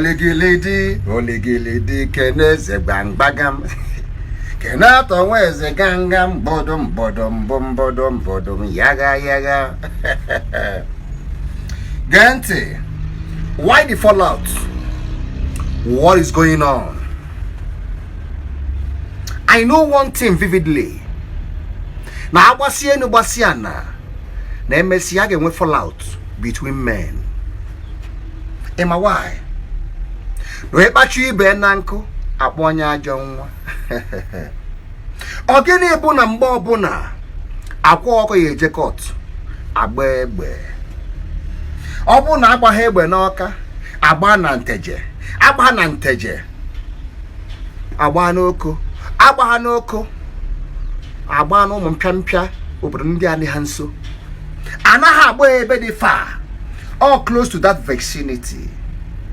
Oligilidi oligilidi kene eze gbamgbagam kene atọ nwa eze ganga mbọdụ mbọdụ mbụ mbọdụ mbọdụ yaga yaga. Gee ntị, why the fallout? What is going on? I know one thing vividly: na agbasi enu gbasi ana na emesi a ga-enwe fallout between men. Ịma why? Na onye kpachi ibe na nkụ akpọ onye ajọ nwa. Ọ gịnị bụ na mgbe ọbụla akwa ọkụ ya eje court agba egbe, ọ bụ na agbagha egbe n'Ọka, agba na Nteje, agba na Nteje, agba n'Oko, agba ha n'Oko, agba na ụmụ mpịampịa obodo ndị a dị ha nso. Anaghị agba ebe dị far, all close to that vicinity.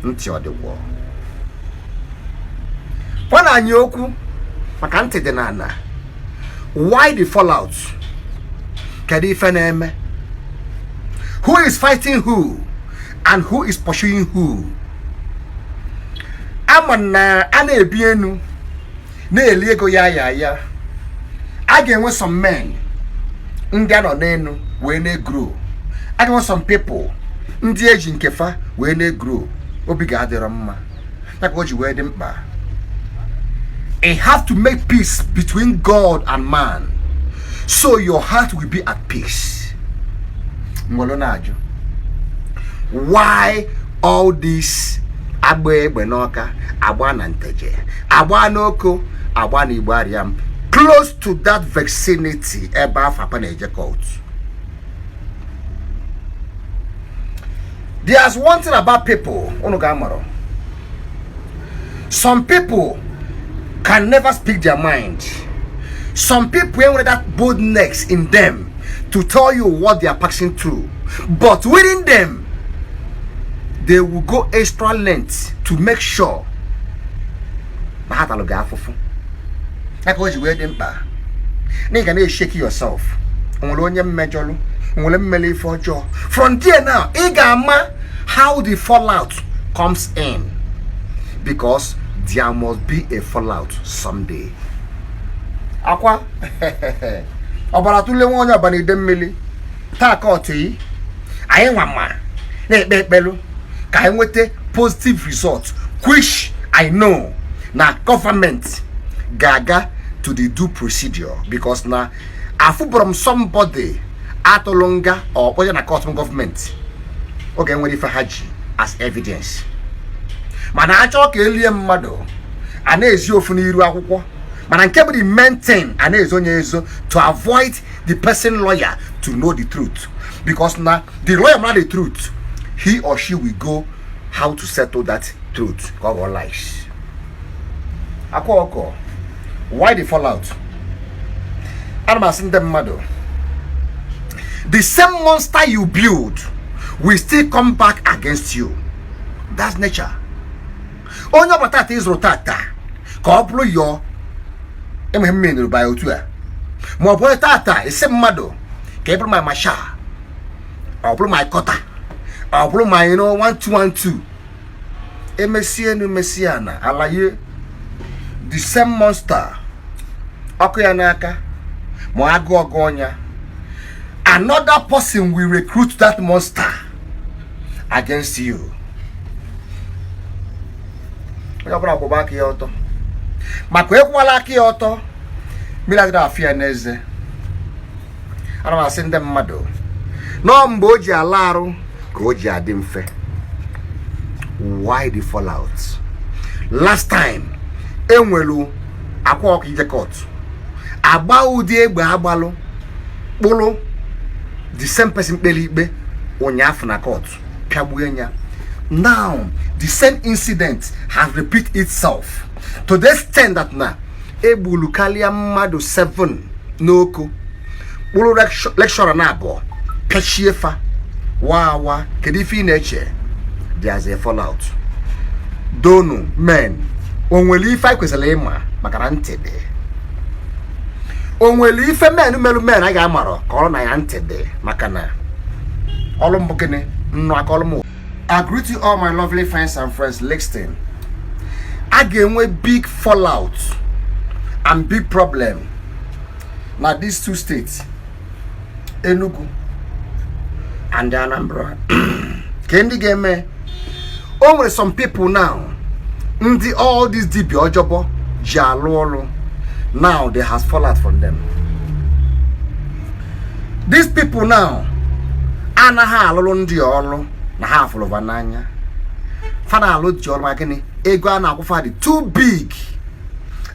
Ntị ọ dịgwọ gwa na anyị okwu maka ntị dị n'ala. Why the fallout? Kedu ife na-eme? Who is fighting who and who is pursuing who? Ama na a na-ebi enu na-eli ego ya ya ya, a ga-enwe some men ndị a nọ n'enu wee na-egrow, a ga-enwe some people ndị eji nke fa wee na-egrow. Obi ga-adịrọ mma ya ka o ji wee dị mkpa. You have to make peace between God and man so your heart will be at peace. Ngwalo na-ajụ, why all this agba egbe n'Ọka, agba na Nteje, agba n'Oko, agba na Igbo Ariam, close to that vicinity ebe afọ na-eje court? There's one thing about people unu ga-amụrụ: some people can never speak their mind. Some people enwere that boldness in them to tell you what they are passing through, but within them they will go extra length to make sure na ha talụ gị afụfụ. Ya ka o ji wee dị mkpa na ị ga na-eshake yourself. Nwere onye mmejọlụ, nwere mmele ife ọjọọ. From there now, ị ga-ama how the fallout comes in, because there must be a fallout someday. Akwa ọbara tụle nwa onye ọbara ide mmiri taa ka ọtụ yi anyị nwa ma na-ekpe ekpelu ka anyị nweta positive result, which I know na government ga-aga to the due procedure, because na afụbụrụ m somebody atụlụ nga ọ kpọje na court gọọmenti oge nwere ife ha ji as evidence. Mana achọ ka elie mmadụ, a na-ezi ofu n'iru akwụkwọ, mana nke bụ the main thing, a na-ezo onye ezo to avoid the person lawyer to know the truth, because na the lawyer mara the truth, he or she will go how to settle that truth ka ọ ghọọ lies. Akwa ọkọ, why the fallout? Ana m asị ndị mmadụ, the same monster you build will still come back against you. That's nature. Onye ọbụla tata ịzụrụ tata ka ọ bụrụ yọọ enweghị mmiri ba otu a, ma ọ bụrụ tata isi mmadụ ka ị bụrụ my marshal, ọ bụrụ my cutter, ọ bụrụ my 1212, emesie enu mesie ana alaye, the same monster ọkụ ya n'aka ma agụ ọgụ ọnya, another person will recruit that monster against you. Onye ọbụla kwụba aka ya ọtọ, maka ekwuwala aka ya ọtọ, mmiri adịrị afụ ya n'eze. Ana m asị ndị mmadụ nọọ mgbe o ji ala arụ ka o ji adị mfe. Why the fallout? Last time enwelu akwa ọkụ ije court agba ụdị egbe agbalụ kpụrụ the same person kpere ikpe ụnyaafụ na court pịagbuo ya. Now the same incident has repeat itself to the extent that na egburu karịa mmadụ 7 n'Oko, kpụrụ lecturer na abụọ pịachie fa wa wa. Kedu ife ị na-eche? There's a fallout. Donu men, o nwere ife anyị kwesịrị ịma maka na ntị dị. O nwere ife men merụ men a ga-amarọ ka ọrụ na ya ntị dị, maka na ọrụ mbụ gịnị nnụ aka ọrụ m. I greet you all, my lovely friends and friends. Listen, a ga-enwe big fallout and big problem na these two states, Enugu and Anambra. Ke ndị ga-eme? O nwere some people now, ndị all these dibia ọjọbọ ji alụ ọrụ. Now they has fallout from them. These people now anaghị alụrụ ndị ọrụ na ha afụrụba n'anya. Fa na-alụ ji ọrụ maka gịnị? Ego a na-akwụfa dị too big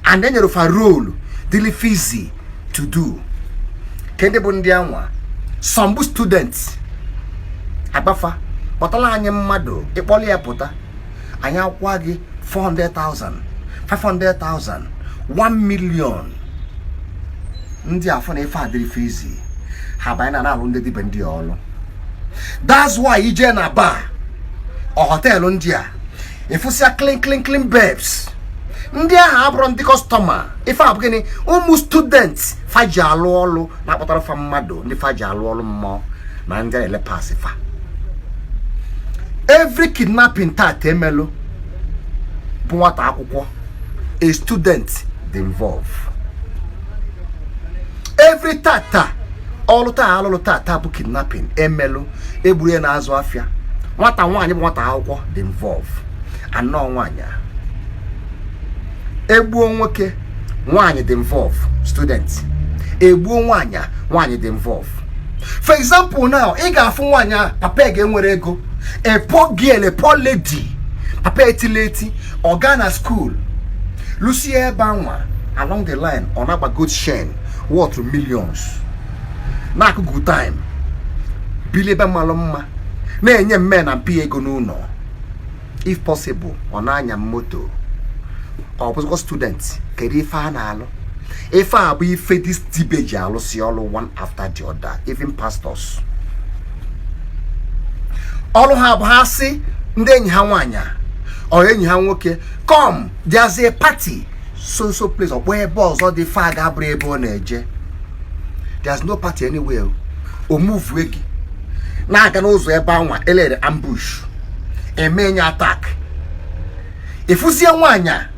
and e nyere fa role dịrị easy to do. Ke ndị bụ ndị anwa? Some bụ students agbafa kpọtara anyị mmadụ, ịkpọrọ ya pụta, anyị akwụkwọ gị 400,000, 500,000, 1 million. Ndị afọ na ife adịrị easy, ha banye na na-alụ ndị dibịa ndị ọrụ. That's why ije na bar ọ hotel ndị a, ịfụsịa clean, clean, clean babes. Ndị ahụ abụrụ ndị customer. Ife a bụ gịnị? Ụmụ student fa ji alụ ọrụ na-akpọtara fa mmadụ, ndị fa ji alụ ọrụ mmụọ na ndị na-ele pasị fa. Every kidnapping tata emelụ bụ nwata akwụkwọ, a student dị involved. Every tata ọrụ taa alụlụ tata bụ kidnapping emelụ, egburu ya na-azụ afịa, nwata nwaanyị bụ nwata akwụkwọ dị involved. Anọ nwaanyị a egbuo nwoke, nwaanyị dị involved. Student egbuo nwaanyị a, nwaanyị dị involved. For example now, ị ga-afụ nwaanyị a papa ya ga-enwere ego, a poor girl, a poor lady, papa etila eti, ọ gaa na school lusie ebe anwa. Along the line, ọ na-agba gold chain worth millions, na-akụ good time, bili ebe malụ mma, na-enye mme na mpi ego n'ụlọ. If possible, ọ na-anya moto, ọ bụzikwa student. Kedu ife a na-alụ? Ife a bụ ife this dibia ji alụsị ọlụ one after the other. Even pastors, ọrụ ha bụ ha sị ndị enyi ha nwaanyị ọ enyi ha nwoke, "Come, there's a party so so place." Ọkpọ ebe ọzọ dị fa ga-abụrụ ebe ọ na-eje. There's no party anywhere. O move gị na-aga n'ụzọ ebe anwa elere ambush, eme nye attack, ịfụzie nwaanyị a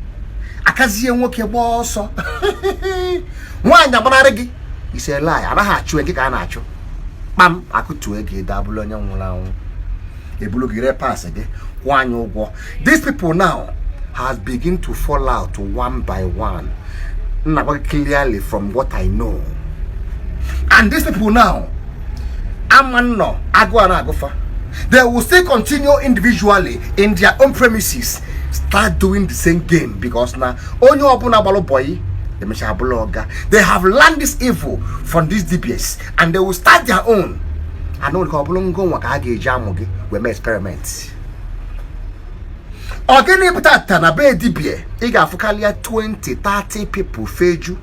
akazie nwoke gbaa ọsọ, nwaanyị agbanarị gị. Ise lie, anaghị achụ gị ka a na-achụ kpam akụtue gị, dabụrụ onye nwụrụ anwụ, ebulu gị, ree pass gị, kwụọ anyị ụgwọ. These people now has begin to fall out one by one. Nna gwa gị clearly from what I know. And these people now ama nnọ agụ a na-agụfa. They will still continue individually in their own premises, start doing the same game, because na onye ọbụla gbalụ boy emecha abụla ọga. They have learned this evil from these DBS and they will start their own. And ka ọ bụrụ ngụ nwa ka a ga-eji amụ gị wee mee experiment. Ọ gịnị bụ tata na be dibia ị ga-afụ karịa 20 30 people feju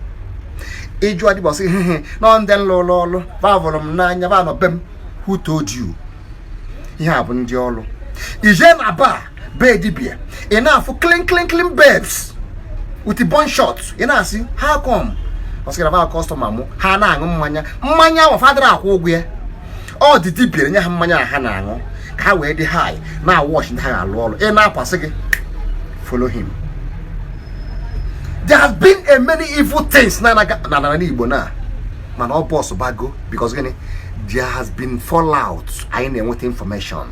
ịjụ adịbọ sị hehe nọ ndị nlụlụ ọlụ vavụrụ m n'anya, va nọ be m? Who told you? Ihe a bụ ndị ọlụ. Ije na bar be dibia, ị na-afụ clean, clean, clean babes with the bun shot. Ị na-asị, "How come?" Ọ sị na va customer mụ. Ha na-aṅụ mmanya, mmanya ahụ fadịrị akwụ ụgwọ ya. Ọ dị dibia nye ha mmanya a ha na-aṅụ ka ha wee dị high na wash ndị ha ga-alụ ọrụ. Ị na-apasị gị, follow him. There has been a many evil things na na na Igbo na mana ọ bọs bago because gịnị? There has been fallout. Anyị na-enweta information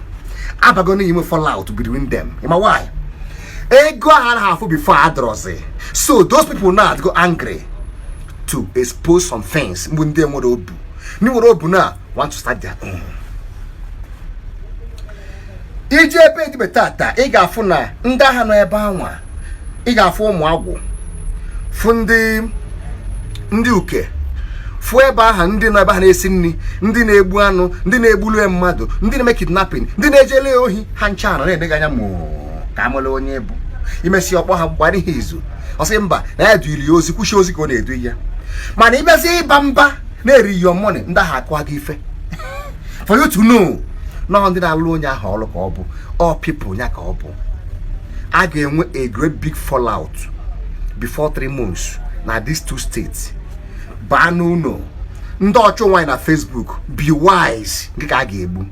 abago n'ime fallout between them. Ịma why? Ego a anaghị afụ before adọrọzi. So those people now go angry to expose some things. Mgbe ndị nwere obu, ndị nwere obu na want to start their own. Iji ebe edibe tata, ị ga-afụ na ndị agha nọ ebe anwa, ị ga-afụ ụmụ agwụ, fụ ndị uke, fụ ebe ahụ ndị nọ ebe ha na-esi nri, ndị na-egbu anụ, ndị na-egbulu mmadụ, ndị na-eme kidnapping, ndị na-ejele ohi. Ha ncha nọ na-ede gị anya mụ ka amụla onye bụ imesi ọkpọ ha gbara ihe izu. Ọ sị mba, na ya duiri ya ozi, kwuchi ozi ka ọ na-edu ya. Mana ịbịazi ịba mba na-eri your money, ndị ahụ akụwa gị ife. For you to know nọọ ndị na-alụ onye ahụ ọrụ ka ọ bụ all people ya ka ọ bụ. A ga-enwe a great big fallout before 3 months na these two states. Baa n'ụlọ ndị ọchụ nwaanyị na Facebook, be wise, nke ka a ga-egbu.